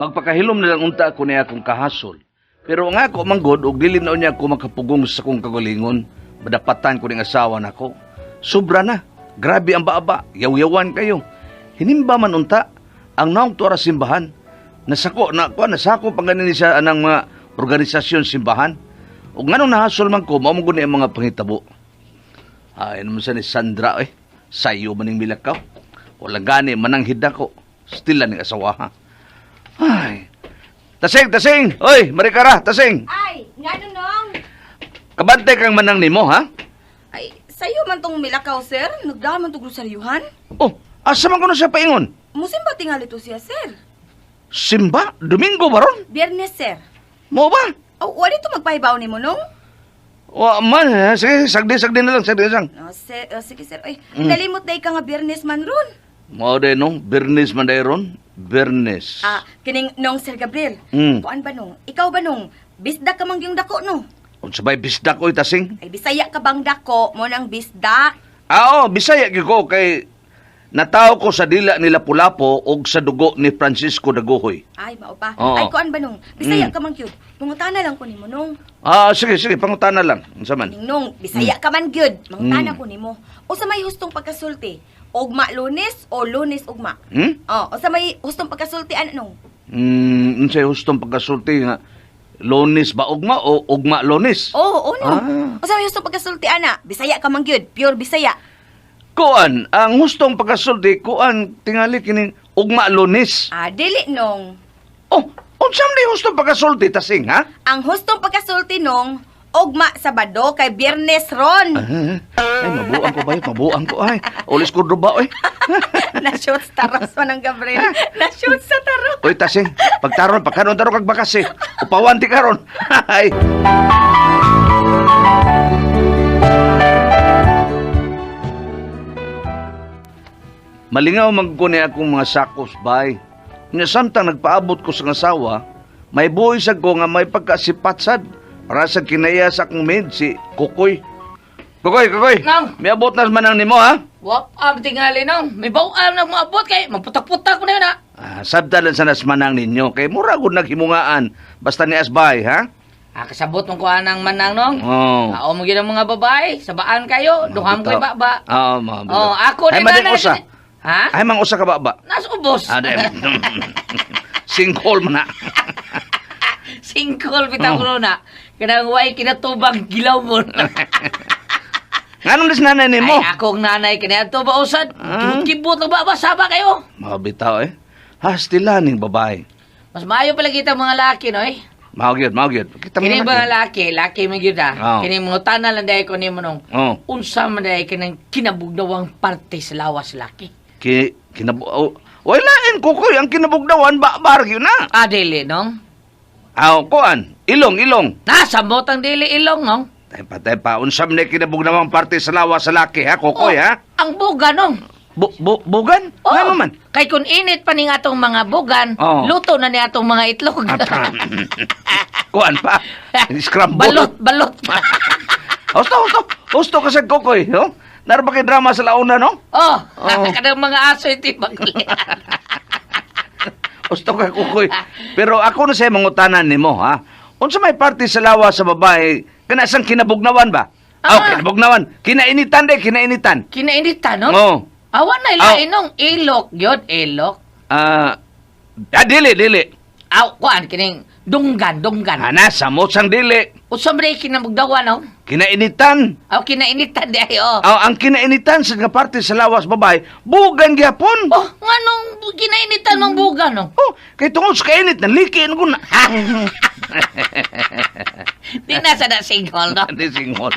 Magpakahilom na lang unta ako niya akong kahasol. Pero ang ako manggod og dili na unya ako makapugong sa akong kagalingon, madapatan ko ning asawa nako. Sobra na. Grabe ang baaba. Yaw-yawan kayo. Hinimba man unta ang naong tuara simbahan. Nasako na ko, nasako pa ganin siya anang mga organisasyon simbahan. Ug nganong nahasol man ko, mao man gud ni ang mga pangitabo. Ay, naman sa ni Sandra eh. Sayo maning milakaw. Wala gani mananghid ako. Still lang ning asawa ha. Ay. Tasing, tasing! Oy, Marikara, tasing! Ay, ngano nong? Kabantay kang manang nimo, ha? Ay, sayo man tong milakaw, sir. Nagdaan man tong grosaryuhan. Oh, asa man kuno siya paingon? Musimba tingali to siya, sir. Simba? Domingo ba ron? Biyernes, sir. Mo ba? Oh, wala to magpahibaw nimo nong? Wa man, eh. Sige, sagdi, sagdi na lang, sagdi na lang. Oh, sir, oh, sige, sir. Ay, nalimot na ka nga Biyernes man ron. Mao day no, Bernes man day ron. Bernes. Ah, kining nong Sir Gabriel. Kuan ba nong? Ikaw ba nong? Bisdak ka mang yung dako no? Unsa bay bisdak oy tasing? Ay, Bisaya ka bang dako? Mo nang bisdak. Ah, oh, Bisaya gyud ko kay nataw ko sa dila ni Lapu-Lapu og sa dugo ni Francisco Dagohoy. Ay, mao pa. Oo. Ay, kuan ba nong? Bisaya ka man gyud. Mangutana lang ko nimo nong. Ah, sige, sige, pangutana lang. Unsa man? Kining nong, Bisaya ka man gyud. Mangutana ko nimo. Usa may hustong pagkasulti? Ugma Lunes o Lunes ugma? Hmm? Oh, usa may hustong pagkasulti ano nong? Unsay hustong pagkasulti nga Lonis ba ugma o ugma Lonis? Oo, oh, no. Ah. Usa may hustong pagkasulti ana? Bisaya ka man gyud, pure Bisaya. Kuan, ang hustong pagkasulti kuan tingali kining ugma Lonis. Ah, dili nong. Oh, unsa man di hustong pagkasulti tasing ha? Ang hustong pagkasulti nong ugma Sabado kay Biyernes ron. Ah, ay, mabuang ko ba yun? Mabuang ko ay. Ulis ko ba oy. Na-shoot sa taros man ang Gabriel. Na-shoot sa taros. Oy tasing, pagtaron pagkaron taron kag bakasi. Upawan ti karon. Ay. Malingaw man ko ni akong mga sakos bay. Nya samtang nagpaabot ko sa asawa, may buhi sad ko nga may pagkasipatsad para sa kinaya sa akong maid si Kukoy. Kukoy, Kukoy. Nang. Miabot na man ang nimo ha. Wap am tingali nong. May bawam na moabot kay magputak-putak ko na yun ha. Ah, sabta lang sa nasmanang ninyo kay mura gud naghimungaan basta ni asbay ha. Ah, kasabot mong kuha ng manang nong. Oh. Ako mo ang mga babae, sabaan kayo, duham ko'y baba. Oo, mga bitaw. Oh, ako Ay, ni mading nanay. usa. Ha? Ay, mang usa ka ba ba? Nas ubos. Ah, di. Sinkhole man na. Singkol bitaw Oh. ko na. Kanang way kinatubang gilaw mo. Nganong dis nanay nimo? Ay, akong nanay kini adto ba usad? Ah. Kibot lang ba ba saba kayo? Mga bitaw eh. Hastila ning babae. Mas maayo pala kita mga laki no eh. Mao gyud, mao gyud. Kita Kini mga mga laki, laki man gyud ah. Oh. Kini mga tanan lang dahil ko nimo nong. Oh. Unsa man dahil kanang kinabugnawang parte sa lawas laki. Ki kinabu oh, wala lain kukoy ang kinabugnawan ba bar gyud na. Ah, dili nong. Aw, kuan, ilong ilong. Nasa motang dili ilong nong. Tepa tepa, unsa man ni kinabugnawang parte sa lawas sa laki ha, kukoy Oh, ha? Ang buga nong. Bu, bu, bugan? Oh, Ngano man? Kay kun init pa ning atong mga bugan, Oh. luto na ni atong mga itlog. Ata. Kuan pa. Scramble. Balot, balot. Husto, husto. Husto ka sa kukoy, no? Naro ba kay drama sa launa, no? Oh, Oh. kanang mga aso iti bagli. Husto ka kukoy. Pero ako na sa'yo mangutanan nimo, ha? Unsa may parte sa lawa sa babae, kana sang kinabugnawan ba? Ah. Oh, kinabugnawan. Kinainitan de, kinainitan. Kinainitan no? Oo. Awan na ilain nong ilok gyud, ilok. Ah, ah, dili, dili. Aw, kuan kining dunggan, dunggan. Ana, samot sang dili. Unsa man kinabugnawan no? Kinainitan. Aw kinainitan di ay oh. Aw, ang kinainitan sa nga parte sa lawas babae, bugan gyapon. Oh, nganong kinainitan mong buga no? Oh, kay tungod sa kainit, nalikin ko na. Di na sa na singhol no. Di singhol.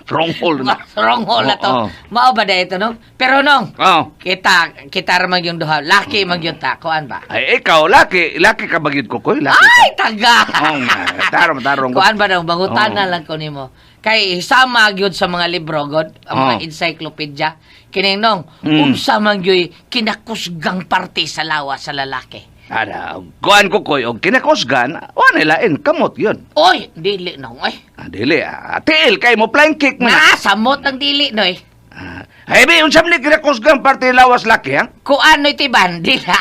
Wrong hole na. Wrong hole na to. Oo. Mao ba da ito no? Pero nong, Oh. kita kita ra man yung duha. Laki man yung ta. Kuan ba? Ay, ikaw, laki. Laki ka bagid ko, koy. Laki ka. Ay, taga! Oo nga. Tarong, tarong. Kuan ba daw, mangutana Oo. lang ko nimo. Kay sama gyud sa mga libro god, ang mga Oo. encyclopedia. Kining nong, unsa man gyud kinakusgang parte sa lawas sa lalaki. Ada, kuan ko, koy. Og kinakusgan, wala lain. Kamot yun. Oy, dili nong oy. Ah, dili. Ah, tiil kay mo, flying kick mo na. Na samot ang dili noy. Ah, ay, be, unsa man ni kinakusgang parte lawas laki, ha? Kuan noy tiban, dila.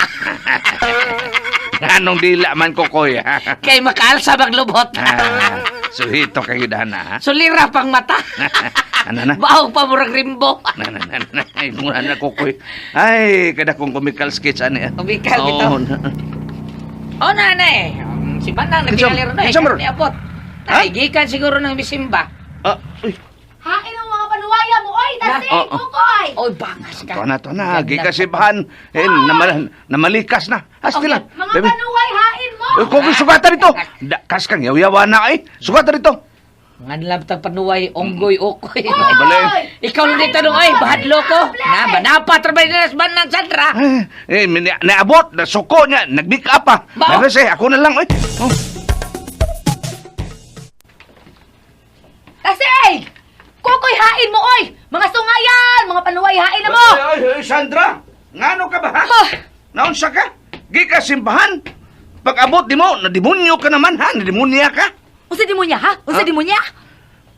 Anong dila man ko, koy, ha? Kay makaalsa maglubot. Ah, suhito kayo dana, ha? Sulira pang mata. Ano na? Baog pa murag rimbo. Na, na, na, na. Ay, mura na ko, koy. Ay, kada kong comical sketch, ani. Ah. Comical, bitaw. Oo, na. Oh, nanay. Si Manang Kinsa- nagtingali ron na. kinsa man ron? Niabot. Ha? Ay, gikan siguro ng bisimba. Ah, uy. Hain ang mga panuwaya mo, oy! Tasing, Oh, oh. Kukoy! Oy, bangas ka. To na, to na. Gikasibahan. Eh, namalikas na. Hasti lang. Mga Baby. panuway, hain mo! Eh, kung sugatan dito. Da, kas kang yaw-yawa na eh. Sugatan dito. Nganlam tag panuway, onggoy, okoy. Oh, balay. Ikaw lang dito nung ay, bahadlo ko. Na, banapat, rabay na Manang Sandra. Eh, naabot, nasuko niya, nag-make up pa. Bao. Kasi ako na lang, eh. Oh. Tasing! Kukoy, hain mo, oy! Mga sungayan! Mga panuway, hain na mo! Ay, ay, ay, Sandra, ngano ka ba, ha? Ah. Naunsa ka? Gi ka simbahan. Pag abot di mo, nademonyo ka naman, ha? Nademonya ka. Unsa di mo niya, ha? Unsa Ha? di mo niya?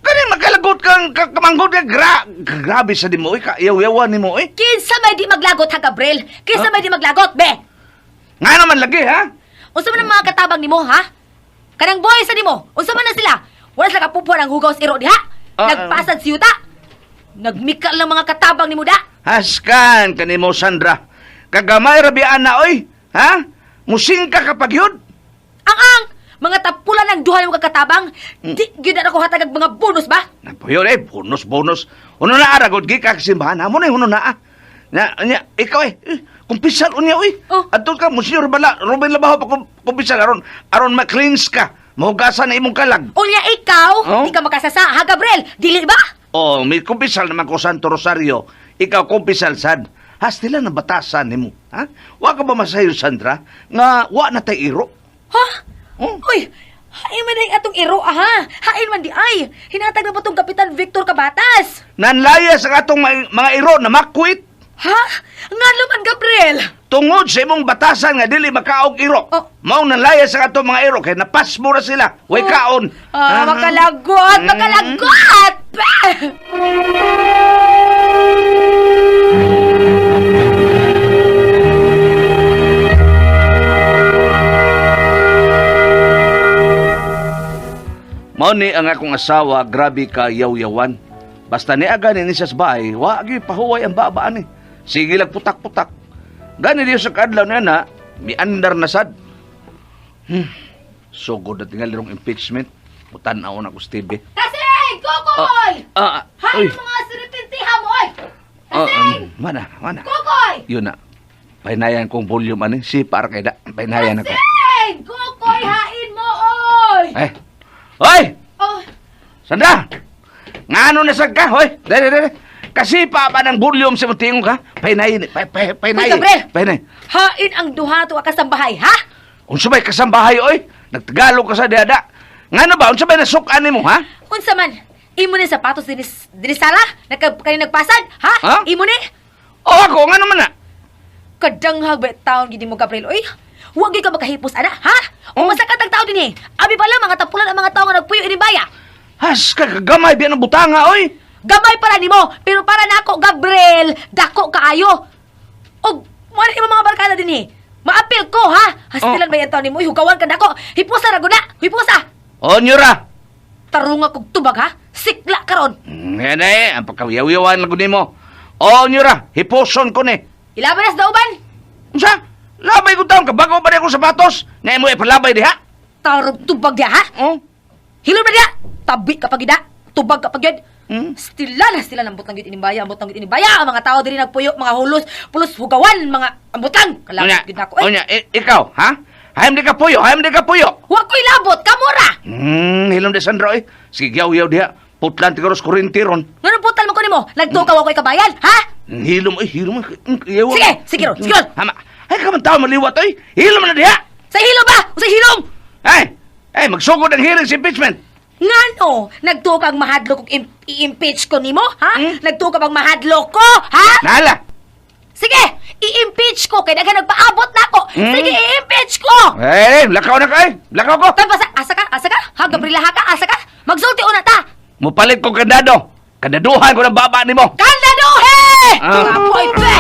Kani makalagot kang kamanggod ka. Grabe sa di mo, eh. Ka-yaw-yawan ni mo, eh. Kinsa may di maglagot, ha, Gabriel? Kinsa Ha? may di maglagot, be? Ngano man lagi, ha? Unsa man ang mga katabang nimo, ha? Kanang boy sa nimo, unsa man na sila? Wala sila kapupuan ang hugaw sa iro diha. Ah, Nagpasad si yuta. Nagmika lang mga katabang nimo da. Haskan kanimo Sandra. Kagamay ra biya na oy. Ha? Musingka kapag yun. Ang ang mga tapulan ng duha nimo katabang, di gyud na ako hatagag mga bonus ba? Napuyon eh, bonus bonus. Uno na aragod gi ka simbahan. Amo na uno na ah. Na nya ikaw eh, eh, kumpisal unya oy. Oh. Adto ka Monsignor Bala, Ruben Labaho pa kumpisal aron aron ma-cleanse ka. Mahugasan na imong kalag. Unya ikaw, Oh? di ka makasasa, ha Gabriel? Dili ba? Oh, may kumpisal naman ko Santo Rosario. Ikaw kumpisal sad. Hastila ng batasan nimo, ha? Wa ka ba masayo Sandra nga wa na tay iro? Ha? Oh. Uy, hain man ay atong iro, aha. Hain man di ay. Hinatag na ba tong Kapitan Victor Cabatas? Nanlayas ang atong mga iro na makwit Ha? Ngano man, Gabriel? tungod sa imong batasan nga dili makaog iro. Oh. Mao nanlayas ang atong mga iro kay napasmo ra sila. Way Oh. kaon. Ah, makalagot, makalagot! Bah! Mao ni ang akong asawa, grabe ka yaw-yawan. Basta ni aga ni siya sa bahay, wa gyud pahuway ang babaan ni. Sige lang putak-putak. Gani diyo sa kadlaw niya na, miandar na sad. Sugod na tingali rong impeachment. Mutan-aw na ko sa TV. Kasing! Kukoy! Ah, ah, Hain uy. mga siripintiha mo, oy! Ah, Kasing! mana, mana. Kukoy! Yun na. Painayan kong volume ani. Si para kay da. Painayan ako. Kasing! Kukoy, hain mo, oy! Eh. Hoy! Oh, Sandra! Ngano na sad ka? Hoy! Dali, dali. Kasi pa ba ng volume sa tingog ha? Painayin, painayin. Uy, Gabriel! Painayin. hain ang duha to kasambahay, ha? Unsa bay kasambahay oy? Nagtagalog ka sa diada. Ngano ba unsa bay nasukan nimo ha? Unsa man? Imo ni sapatos dinis dinis sala? Nagka kayo nagpasad, ha? Ha? Imo ni? O ako ngano man na? Kadanghag ba taon gid mo Gabriel oy? Huwag gyud ka makahipos ana, ha? Oh. Umasakat ang tao dinhi. Abi pa lang mga tapulan ang mga tao nga nagpuyo ini baya. Has ka kagamay biya ng butanga oy. Gamay para nimo, pero para nako Gabriel, dako kaayo. Og mo na imong mga barkada dinhi. Maapil ko ha. Hastilan Oh. ba yan taon nimo? Uy, Hugawan ka nako. Hipusa ra gud na. Hipusa. O nyura. Tarunga kog tubag ha. Sikla karon. Yan eh, ang pagkawiyawiyawan lang nimo. O nyura, hiposon ko ni. Ilaban na sa dauban. Unsa? Labay ko taon kabago pa ni akong sapatos. Nga mo ipalabay diha. Tarong tubag diha ha. Oh. Hilom na diha. Tabi ka pagida. Tubag ka pagyud. Hmm? Stila na sila ng butang gyud inimbaya, ang butang gyud inimbaya. Ang mga tao diri nagpuyo, mga hulos, pulos hugawan, mga ambutang. Unya, Kalabot gyud nako. Eh, unya, ikaw, ha? Hayam di ka puyo, hayam di ka puyo. wa ko'y labot, kamura. Hilom di Sandra oy. Sige, yaw-yaw diha. Putlan ti karos kurinti ron. Ngano putal mo ko nimo? Nagtukaw ako'y kabayan, ha? Hilom, oy, hilom. Yaw. Sige, sige ron, sige ron. Hama. Ay, ka man tao maliwat, oy. Hilom na diha. Sa hilom ba? Sa hilom? Ay, ay, magsugod ang hearing sa impeachment. Ngano? Nagtuo kang mahadlok kog i-impeach ko nimo, ha? Hmm? Nagtuo ka bang mahadlok ko, ha? Nahala. Sige, i-impeach ko kay daghan nagpaabot nako. Sige, i-impeach ko. Eh, lakaw na ka, eh. Lakaw ko. Tapos asa ka? Asa ka? Ha, Gabriela ha ka? Asa ka? Magsulti una ta. Mupalit ko kandado. Kandaduhan ko ng baba nimo. Kandaduhe! Ah. Mga boy, be!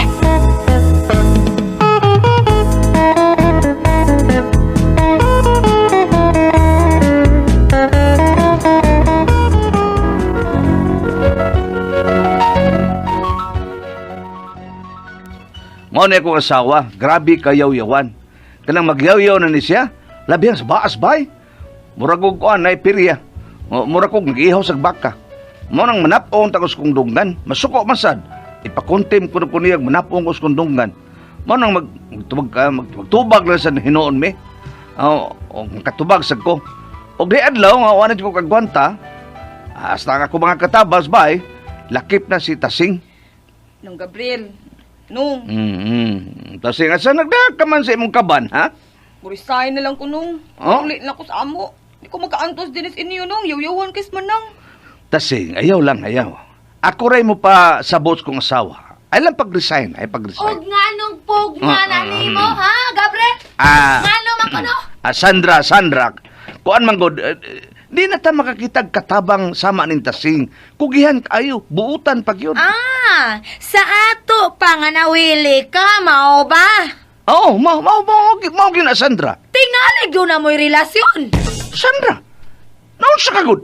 Mao ni akong asawa, grabe kayaw-yawan. Kanang magyaw-yaw na ni siya, labihan sa baas bay. Murag og kuan nay pirya. Murag kog nag-ihaw sa baka. Mao nang manap-on ta ko sa kong dunggan, masuko man sad. Ipakuntim ko na ko niya manap-on ko sa kong dunggan. Mao nang magtubag ka, magtubag lang sa hinuon mi. Oh, og makatubag sad ko. Og di adlaw nga wa na ko kagwanta, hasta nga ako mga katabas bay, lakip na si Tasing. Nung Gabriel, nung, Tasing, asa nagdahag ka man sa imong kaban, ha? resign na lang ko nung. Oh? Uli na ko sa amo. Di ko makaantos dinis inyo nung. Yaw-yawan kis man nang. Tasing, ayaw lang, ayaw. Ako ray mo pa sabot kong asawa. Ay lang pag-resign, ay pag-resign. Og nganong pugna na nimo, ha, Gabriel? Ngano man kuno? Sandra, Sandra, kuan man god, di na ta makakitag katabang sama ning Tasing. Kugihan kayo, buutan pag yun. Ah, sa ato pa nga nawili ka, mao ba? Oo, mao mao mao mao gyud na Sandra. Tingali gyud na mo'y relasyon. Sandra, naunsa ka gud?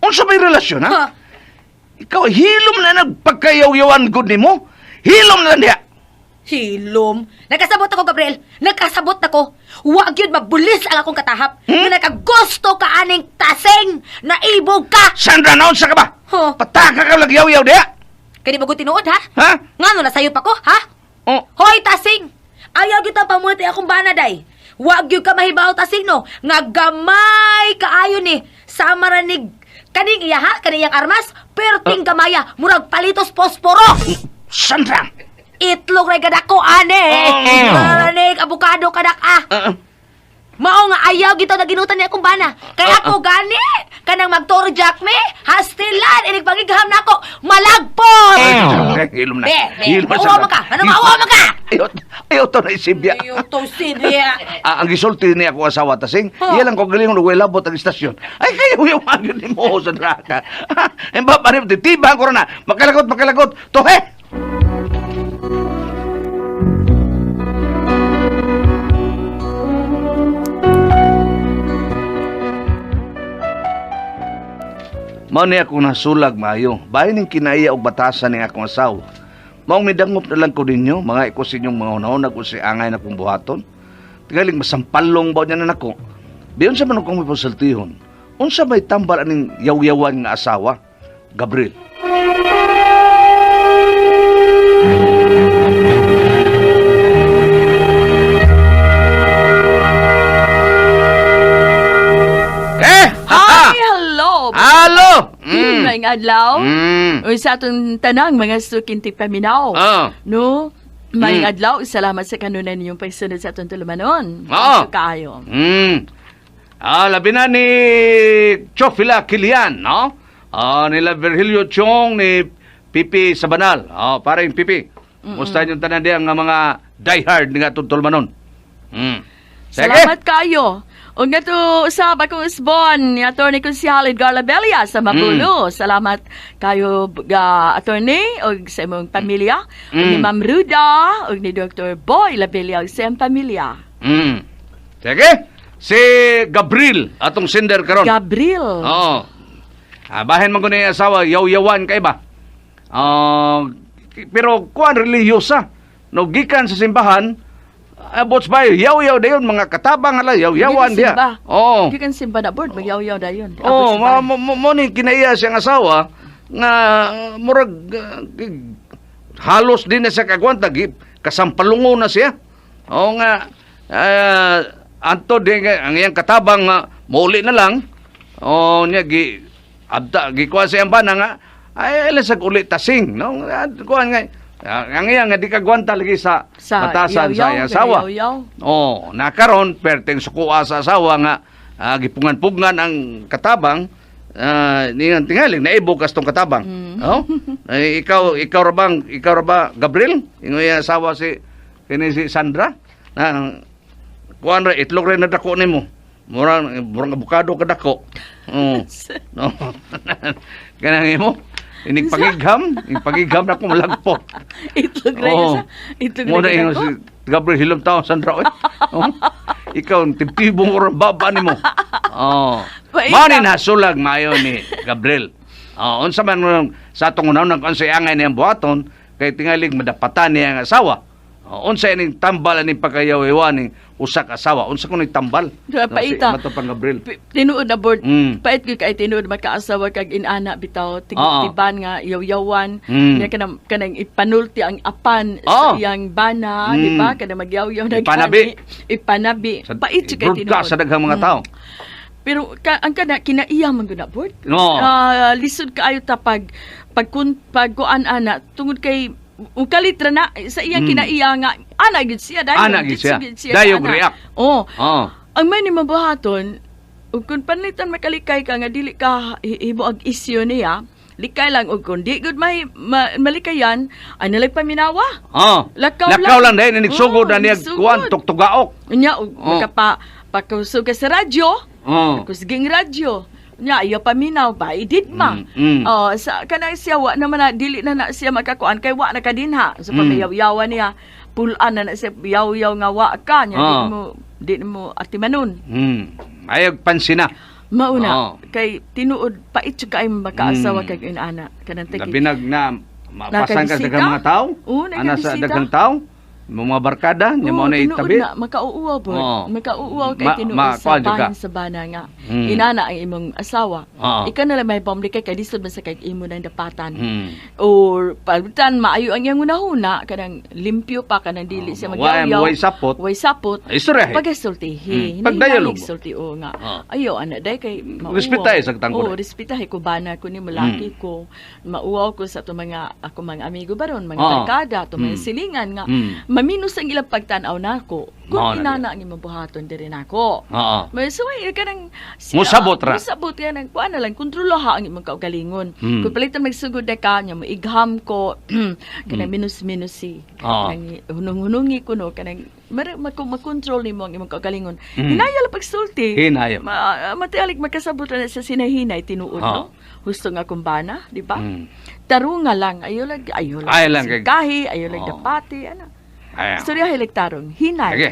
Unsa may relasyon, ha? Ha? Ikaw, hilom na nagpagkayaw-yawan gud nimo. Hilom na lang diha. Hilom. Nagkasabot ako, Gabriel. Nagkasabot ako. Wa gyud mabulis ang akong katahap. Nga nakagusto ka aning tasing. Naibog ka. Sandra, naunsa ka ba? Huh? Pataka ka lang yaw-yaw diha. Kani bago tinuod, ha? Ha? Ngano nasayo pa ko, ha? Oh. Hoy, tasing! Ayaw gyud ta pamulit akong bana day. Wa gyud ka mahibaw tasing no. Nga gamay kaayo ni sama ra ni kaning iya ha, kaning iyang armas, perting gamaya, murag palitos posporo. Sandra! Itlog ra kadako ane. Oh. Mura ni abukado kadak ah. Mao nga ayaw gito na ginutan niya akong bana. Kaya ako gani kanang magtorjak me, hastilan inig pagigham nako, malagpot. Hilom na. Be, be, Hilom na, mauwa Sandra. man ka. Ano, mauwa man ka? Ayaw, ayaw to na isibya. Ayaw to sibya. Ah, ang gisulti niya ako asawa tasing, Huh. iya lang ko galing og labot ang istasyon. Ay kayo yung agad ni mo Sandra ka. Ang ba pa rin titiba ko na. Makalagot, makalagot. Tohe. Mao ni akong nasulag maayo. Bahin ning kinaiya og batasan ning akong asawa. Maong midangop na lang ko ninyo, mga iko sa inyong mga hunahuna kung si angay na kong buhaton. Tingaling masampalong ba niya na nako. Biyon sa man akong mapasultihon. Unsa may tambal aning yaw-yawan nga asawa? Gabriel. Eh! Hi, hello! Halo! Maayong adlaw. Uy, sa atong tanang mga sukintik paminaw. No? Maayong adlaw, salamat sa kanunay ninyong pagsunod sa atong tulumanon. Kaayo. Ah, labi na ni Chofila Kilian, no? Ah, nila Virgilio Chong ni Pipi Sabanal. Ah, parang Pipi. Musta yung tanan diyan nga mga diehard nga atong tulumanon. Sige. Salamat kayo. O nga to usab akong usbon ni Attorney Consihal Edgar Labella sa Mabulo. Salamat kayo ga attorney og sa imong pamilya, og ni Ma'am Ruda og ni Dr. Boy Labella og sa iyang pamilya. Sige. Si Gabriel atong sender karon. Gabriel. Oo. Ah, bahin man ko ni asawa, yaw-yawan kay ba? Ah, pero kuan relihiyosa. No gikan sa simbahan, abot ba yaw-yaw dayon mga katabang ala yaw-yawan Gikan diha. simba. Oo. Gikan simba na board, magyaw-yaw dayon. Oo, Abot simba. mo ni kinaiya siyang asawa nga murag halos din na siya kagwanta gi kasampalungo na siya. Oo nga anto din nga, ang iyang katabang mauli na lang. Oo niya gi abda gi kuha sa iyang bana nga ay alas uli tasing no. Kuha nga ang iya nga di kagwanta lagi sa, Sa batasan sa yaw-yaw, iyang asawa. yaw-yaw. Oh, nakaron perteng sukuha sa asawa nga gipungan-pugngan ang katabang ningan tingaling naibukas tong katabang. Oh? Ay, ikaw ikaw ra bang ikaw ra ba Gabriel? Ingoy ang asawa si kini si Sandra? Na kuan ra itlog ra na dako nimo. Murang murang abukado ka dako. Oh. No. Kanang imo inig pagigham, inig pagigham na ko malagpot. Itlog ra Oo. sa itlog Muna ra ingon ko. si Gabriel Hilom tao Sandra oy. Oh. Ikaw ang tibtibong ora baba nimo. Oh. Wait Mao ni lang. nasulag maayo ni Gabriel. Oh, unsa man nung- sa atong unahon ang unsay angay niyang buhaton kay tingalig madapatan niya ang asawa. Oh, unsa ining tambal aning pagkayawyawan ning usa ka asawa? Unsa kuno tambal? Diba, paita. Si Matapang Gabriel. Tinuod na board. Pait gyud kay tinuod magkaasawa kag inana bitaw tiban nga yaw-yawan nya kanang kanang ipanulti ang apan sa iyang bana, di ba? Kanang magyawyaw na Ipanabi. gani. Ipanabi. Pait gyud kay tinuod. Broadcast sa daghang mga tao. Pero ang kana kinaiya man gyud na board. No. Ah, lisod kaayo ta pag pagkuan ana tungod kay ukalit ra na sa iyang kinaiya nga ana gyud siya dayon Ana gyud siya. Ditso Dayog ana. react. Oh. Oh. Ang may ni mabuhaton, ug kung panlitan makalikay ka nga dili ka himo ag isyu niya, likay lang og kung di gud may malikayan, ay nalay paminawa. Oh. Lakaw Lakaw lang. lang dahil nigsugod Oo, na niya nigsugod. kuan tuktugaok. Unya og makapa pakusog ka sa radyo, kusging radyo. Nya iyo paminaw ba idid ma. Oh, sa kanang siya wa naman na dili na na siya makakuan kay wa na ka dinha. So pagkayawyawan niya, pulan na na siya yaw-yaw nga wa ka nya di mo di mo atimanon. Ayaw pansin na. Mauna kay tinuod pait jud kay makaasawa kag inana kanang tagi. Labi na mapasan ka sa Nakabisita? daghang mga tao. Oo, Ana sa nakabisita. daghang tao. Mga barkada, nya Oo, mo na tinuod itabi. na makauuaw po. Makauuaw kay tinuod sa Kuan jud ka. bahin sa bana nga. Inana ang imong asawa. Ikaw na lang may pamlikay kay lisod man sa kay imo nang dapatan. Or palitan maayo ang iyang hunahuna kanang limpyo pa kanang dili siya magyawyaw. Way sapot. Way sapot. Istoryahe. Pagasultihi. Pagdialogo. Sulti o nga. Ayo ana day kay mauwaw. Respetahe sa tangkod. Oo, respetahe ko bana ko ni malaki ko. Mauwaw ko sa ato mga ako mga amigo baron, mga barkada, ato mga silingan nga maminus ang ilang pagtan-aw nako. Kung Mao na inana ang imong buhaton diri nako. May suway ka nang Musabot ra. Musabot ka nang kuan na lang kontrolaha ang imong kaugalingon. Kung palitan magsugod na ka nya moigham ko kanang minus-minus si. Kanang hunong-hunongi ko no kanang makontrol nimo ang imong kaugalingon. Hinaya lang pagsulti. Hinaya. Matialik makasabot na sa sinahinay tinuod no. Husto nga kumbana, di ba? Tarunga lang ayo lang ayo lang. Ayaw lang Kahi, ayo lang dapati ana. Ayaw. Istorya hilig tarong hinay. Sige.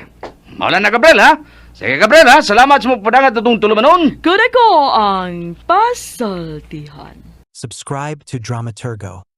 Maula na Gabriel ha. Sige Gabriel ha. Salamat sa mga padangat atong tulumanon. Kuda ko ang pasaltihan. Subscribe to Dramaturgo.